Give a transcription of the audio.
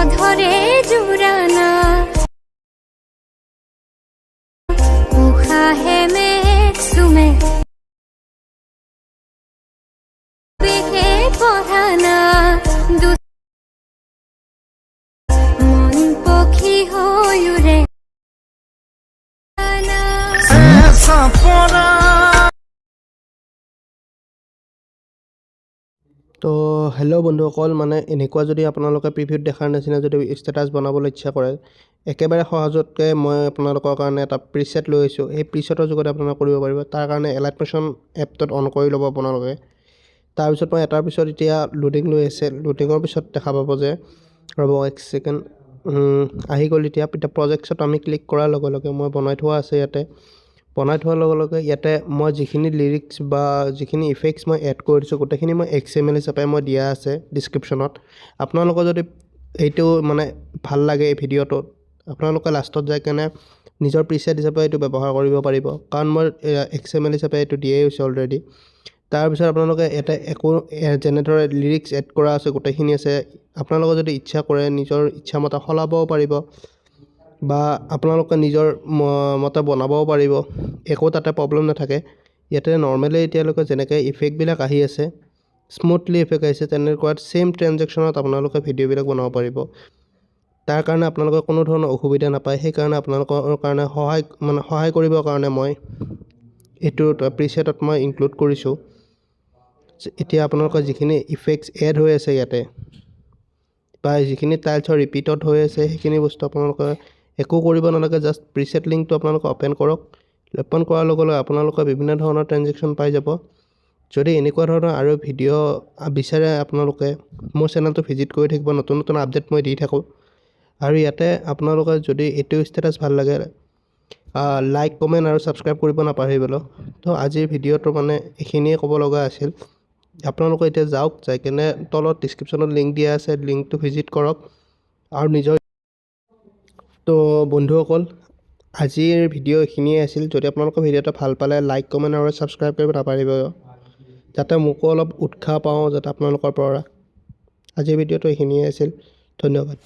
অধৰে জোৰানা, উশাহে মেঘ চুমে, বিহে পঢ়ানা, মন পক্ষী হৈ উৰে। চেঁচা পৰা। তো হেল্ল' বন্ধুসকল, মানে এনেকুৱা যদি আপোনালোকে প্ৰিভিউত দেখাৰ নিচিনা যদি ষ্টেটাছ বনাবলৈ ইচ্ছা কৰে, একেবাৰে সহজতে মই আপোনালোকৰ কাৰণে এটা প্ৰিছেট লৈ আহিছোঁ। এই প্ৰিছেটৰ যোগেদি আপোনালোকে কৰিব পাৰিব। তাৰ কাৰণে এলাইট মোশ্যন এপটোত অন কৰি ল'ব আপোনালোকে। তাৰপিছত মই এটাৰ পিছত এতিয়া লোডিং লৈ আছে। লোডিঙৰ পিছত দেখা পাব যে, ৰ'ব এক ছেকেণ্ড, আহি গ'ল। এতিয়া প্ৰজেক্টছত আমি ক্লিক কৰাৰ লগে লগে মই বনাই থোৱা আছে। ইয়াতে বনাই থোৱাৰ লগে লগে ইয়াতে মই যিখিনি লিৰিক্স বা যিখিনি ইফেক্টছ মই এড কৰি দিছোঁ, গোটেইখিনি মই এক্সএমএল হিচাপে মই দিয়া আছে ডিছক্ৰিপশ্যনত। আপোনালোকৰ যদি এইটো মানে ভাল লাগে এই ভিডিঅ'টোত, আপোনালোকে লাষ্টত যাই কেনে নিজৰ প্ৰিছেট হিচাপে এইটো ব্যৱহাৰ কৰিব পাৰিব, কাৰণ মই এক্সএমএল হিচাপে এইটো দিয়াই হৈছে অলৰেডি। তাৰপিছত আপোনালোকে ইয়াতে একো যেনেদৰে লিৰিক্স এড কৰা আছে, গোটেইখিনি আছে। আপোনালোকে যদি ইচ্ছা কৰে, নিজৰ ইচ্ছামতে সলাবও পাৰিব বা আপোনালোকে নিজৰ মতে বনাবও পাৰিব, একো তাতে প্ৰব্লেম নাথাকে। ইয়াতে নৰ্মেলি এতিয়ালৈকে যেনেকৈ ইফেক্টবিলাক আহি আছে, স্মুথলি ইফেক্ট আহিছে, তেনেকুৱাত ছেইম ট্ৰেনজেকশ্যনত আপোনালোকে ভিডিঅ'বিলাক বনাব পাৰিব। তাৰ কাৰণে আপোনালোকে কোনো ধৰণৰ অসুবিধা নাপায়। সেইকাৰণে আপোনালোকৰ কাৰণে সহায়, মানে সহায় কৰিবৰ কাৰণে মই এইটো প্ৰিছেটত মই ইনক্লুড কৰিছোঁ। এতিয়া আপোনালোকৰ যিখিনি ইফেক্টছ এড হৈ আছে ইয়াতে বা যিখিনি টাইলছৰ ৰিপিটত হৈ আছে, সেইখিনি বস্তু আপোনালোকে একো কৰিব নালাগে। জাষ্ট প্ৰিছেট লিংকটো আপোনালোকে অ'পেন কৰক। অ'পেন কৰাৰ লগে লগে আপোনালোকে বিভিন্ন ধৰণৰ ট্ৰেনজেকশ্যন পাই যাব। যদি এনেকুৱা ধৰণৰ আৰু ভিডিঅ' বিচাৰে আপোনালোকে, মোৰ চেনেলটো ভিজিট কৰি থাকিব। নতুন নতুন আপডেট মই দি থাকোঁ। আৰু ইয়াতে আপোনালোকে যদি এইটো ষ্টেটাছ ভাল লাগে, লাইক, কমেণ্ট আৰু ছাবস্ক্ৰাইব কৰিব নাপাহৰিব। তো আজিৰ ভিডিঅ'টো মানে এইখিনিয়ে ক'ব লগা আছিল। আপোনালোকে এতিয়া যাওক, যাই কেনে তলত ডিছক্ৰিপশ্যনত লিংক দিয়া আছে, লিংকটো ভিজিট কৰক আৰু নিজৰ। তো বন্ধুসকল, আজিৰ ভিডিঅ' এইখিনিয়ে আছিল। যদি আপোনালোকৰ ভিডিঅ'টো ভাল পালে, লাইক, কমেণ্ট আৰু ছাবস্ক্ৰাইব কৰিব নাপাহৰিব, যাতে মোকো অলপ উৎসাহ পাওঁ যাতে আপোনালোকৰ পৰা। আজিৰ ভিডিঅ'টো এইখিনিয়ে আছিল। ধন্যবাদ।